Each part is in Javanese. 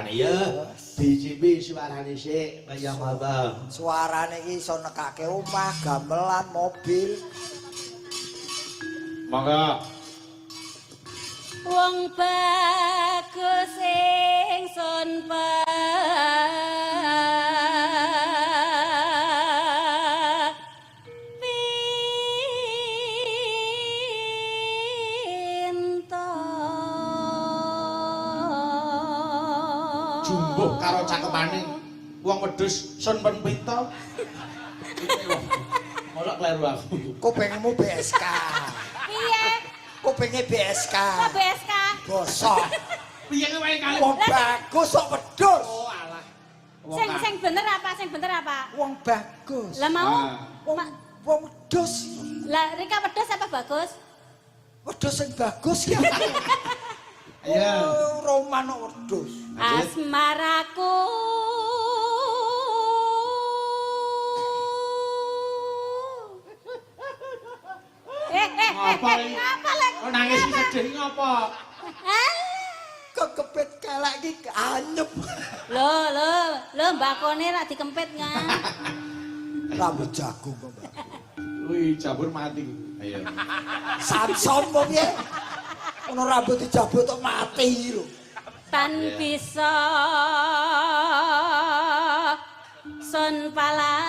Suarane ya. Dicipi suarane sik kaya ngapa. Suarane iki iso nekake omah, gamelan, mobil. Monggo. Wong bagus ingsun pinta. Jumbuh karo cakepane wong wedhus sun pen pita. Mosok kleru aku. Kupingmu BSK. Piye? Kupinge BSK. Kok BSK? Bosok. Piye kowe kali? Wong bagus kok wedhus. Oh alah. Wong Sing sing bener apa? Sing bener apa? Wong bagus. Lah mau Ah. Wong wong wedhus. Lah Rika wedhus apa bagus? Wedhus sing bagus ya. Iya. Oh, Roman kok wedhus. Lanjut. Asmaraku Ngapa iki? Ngapa lek? Kok nangis iki sedih iki ngapa? Hah? Kekepit kelek iki anyep. Lho, lho, lho mbakone ra dikempit ngan. Rambut jagung kok, Mbak. Wih, jabur mati. Ayo. Samson kok piye? Ono rambut dijabut kok mati lho. Tan Iya. bisa sun palangi.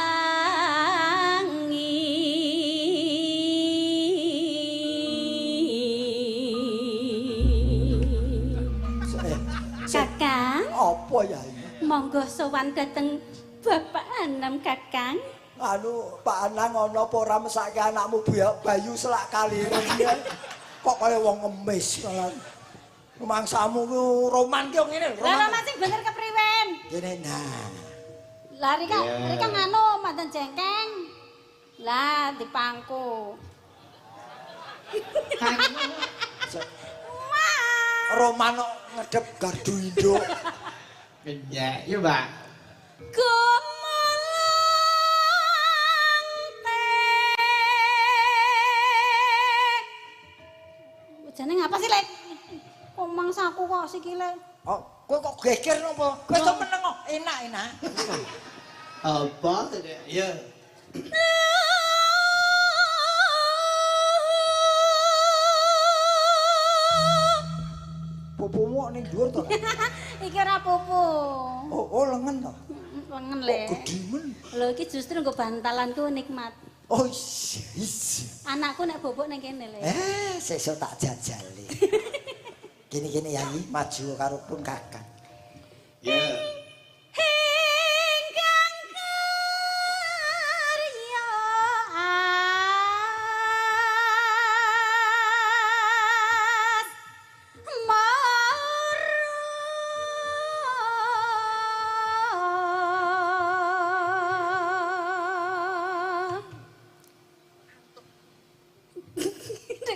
Kakang, Apa ya ini? Monggo sowan dateng Bapak Anam Kakang. Anu, Pak Anang ana apa ora mesake anakmu Bayu selak kaliren ya? Kok kaya wong ngemis malah. Rumangsamu ku Roman ki ngene lho, Lah Roman. Roman sing bener kepriwen? Ngene nah. Lah Rika, Yeah. Rika nganu mantan jengkeng. Lah dipangku. Roman kok ngedep gardu induk. Kenyek, ya, Mbak. Gumelang te. Jane ngapa sih, Lek? Kok mangsaku kok sikile? Oh, kowe kok geger napa? Kowe to meneng kok enak-enak. Apa? Ya. Pupumu kok ning dhuwur to? Iki ora pupu. Oh, oh lengen to. Lengen, Kok Lek. gedhimen. Lho iki justru nggo bantalanku nikmat. Oh, iya. Anakku nek bobok ning kene, Lek. Eh, sesuk tak jajali. Gini-gini Yayi, maju karo pun kakang. Ya. Ingkang karya as mara.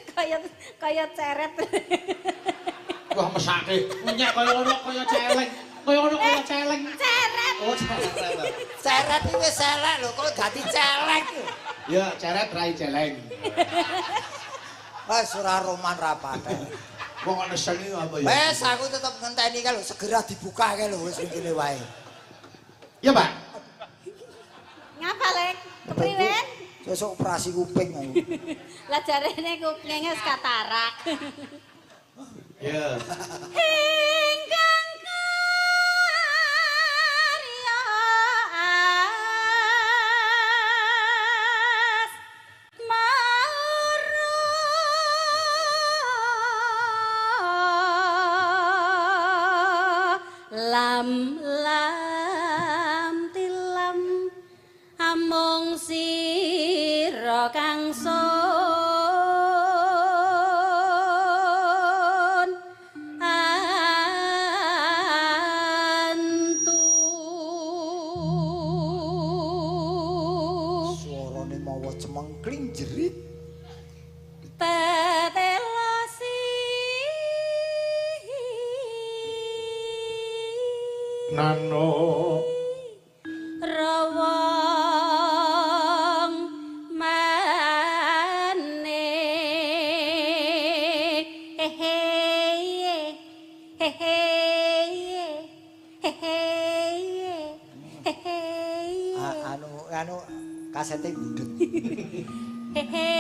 Kaya kaya ceret. Wah, mesake. Ngenyek kaya ngono kaya celeng. Kaya ngono kaya celeng. Ceret. Oh, ceret. Ceret iki wis elek lho, kok dadi celeng. Ya, ceret rai celeng. Wes ora Roman ra paten. Wong kok neseng iki apa ya? Wes aku tetep ngenteni kae lho, segera dibuka kae lho wis ngene wae. Ya, Pak. Ngapa, Lek? Kepriwen? Sesuk operasi kuping aku. Lah jarene kupinge wis katarak. Ya. Ingkang karya as mara lam lam tilam amung sira kang sun antu. Suarane mawa cemengkling jerit. Tetelasi Nano. Rawang mane hehe hehe Hehe. Hehe. Anu anu kasete budhet. Hehe.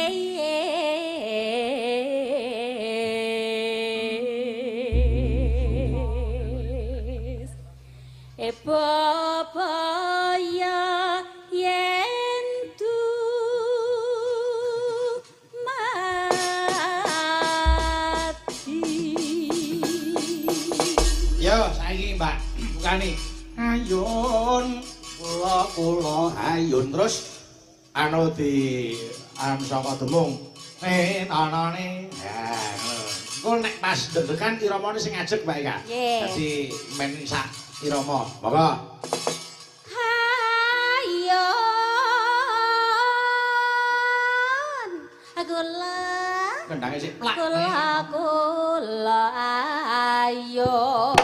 E bapaya yen tu mati. Yo saiki Mbak, bukane. Ayun kula kula ayun terus anu di anu saka demung. Anane. Ya ngono. Engko nek pas deg-degan iramane sing ajeg Mbak Eka. Dadi men sak irama. Monggo. Hayun kula Kendhange sik plak. Kula kula ayo.